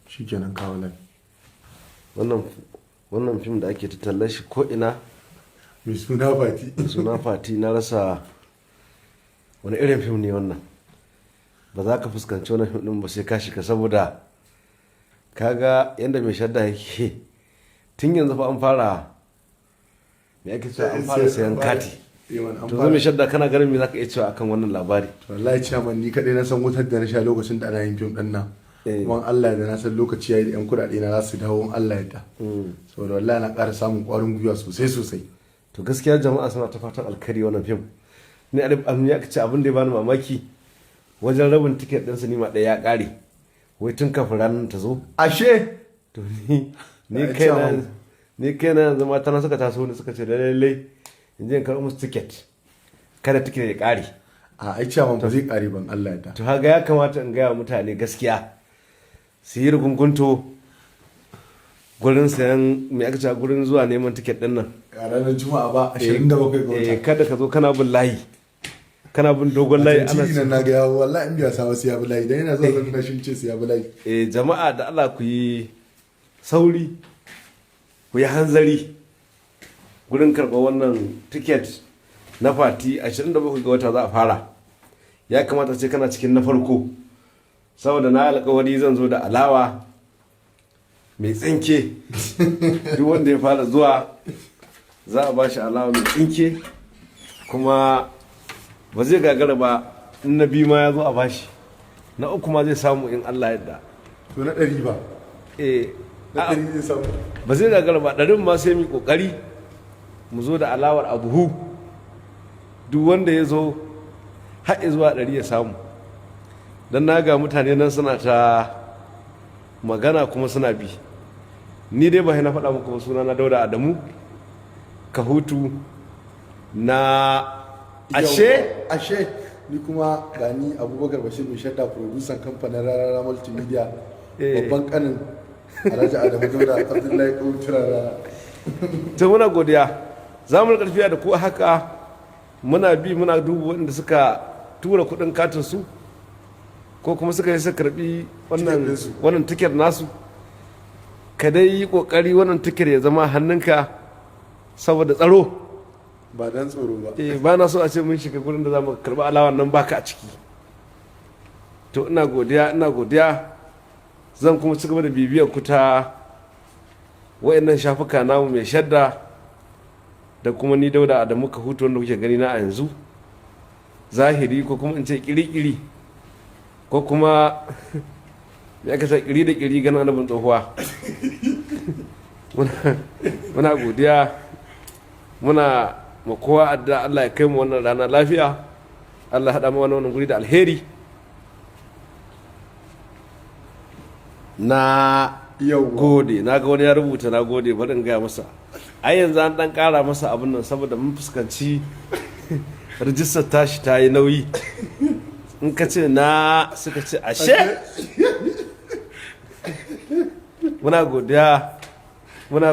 Shikenan, kawo lai. Wannan fim da ake tallar shi ko ina, mai suna Fati. Mai suna Fati. Na rasa wani irin fim ne wannan. Ba za ka fuskanci wannan fim din ba sai ka shiga, saboda kaga yadda mai shadda yake. Tun yanzu fa an fara, me ake cewa, an fara sayan kati. To, zai mai shadda, kana ganin me za ka iya cewa akan wannan labari? Wallahi ciyaman, ni kadai na san wutar da na sha lokacin da ana yin fim din nan. Kuma Allah da na san lokaci yayi da yan kuɗaɗe na za su dawo in Allah ya yarda, saboda wallahi na ƙara samun ƙwarin gwiwa sosai sosai. To, gaskiya jama'a suna ta fatan alkhairi wannan fim. Ni abin ya ce, abin da ya bani mamaki, wajen rabin tiket ɗin sinima ɗaya ya ƙare wai tun kafin ranar ta zo. Ashe. To, ni Ai, kaina ciyaman. Ni kaina yanzu mata na suka taso ni suka ce lallai in je in karɓi musu tiket, kada tiket ya ƙare. A ai ciyaman, ba zai ƙare ban Allah ya yarda. To, haka ya kamata in gaya wa mutane gaskiya, su yi rugungunto gurin sayan, mai aka ce, gurin zuwa neman tiket ɗin nan. A ranar Juma'a ba, 27 ga wata. Eh, kada ka zo kana bin layi, kana bin dogon layi ana ana nan na ga yawo, wallahi in biya sa wasu ya bi layi, dan yana zuwa zan tashi ce su ya bi layi. Eh, jama'a, da Allah ku yi sauri, ku yi hanzari gurin karɓar wannan tiket na Fati. 27 ga wata za a fara. Ya kamata ce kana cikin na farko, saboda na alkawari zan zo da alawa mai tsinke. Duk wanda ya fara zuwa za a ba shi alawa mai tsinke, kuma ba zai gagara ba. In na biyu ma ya zo a bashi, na uku ma zai samu in Allah yadda. To, na 100 ba? Eh. Na 100 zai samu? Ba zai gagara ba. 100n ma sai mu kokari mu zo da alawar a buhu, duk wanda ya zo har zuwa 100 ya samu. Don na ga mutane nan suna ta magana kuma suna bi. Ni dai ba na faɗa muku ba, suna na Dauda Adamu Kahutu na ashe. Ashe. Ni kuma gani Abubakar Bashir Mai Shadda, producer kamfanin Rarara Multimedia, babban kanin Alhaji Adamu Dauda Abdullahi Kautu Rarara. To, muna godiya. Za mu tafiya da ku haka, muna bi muna duba waɗanda suka tura kuɗin katin su ko kuma suka yi suka karbi wannan tiket ɗinsu. Wannan tiket nasu. Ka dai yi kokari wannan tiket ya zama hannunka saboda tsaro. Ba dan tsoro ba. Eh, ba na so a ce mun shiga gurin da za mu karɓi alawan nan baka a ciki. To, ina godiya, ina godiya. Zan kuma ci gaba da bibiyar ku ta wayannan shafuka namu, Mai Shadda da kuma ni Dauda da muka hutu, wanda kuke gani na a yanzu zahiri, ko kuma in ce kiri-kiri, ko kuma ya kasa kiri da kiri ganin annabin tsohuwa. Muna godiya, muna ma kowa adda Allah ya kai mu wannan rana lafiya, Allah ya haɗa mu wannan guri da alheri. Na Yau gode. Na ga wani ya rubuta "na gode". Bari in gaya masa, ai yanzu an dan ƙara masa abin nan saboda mun fuskanci rijistar tashi ta yi nauyi. In ka ce na, suka ce ashe. Muna godiya, muna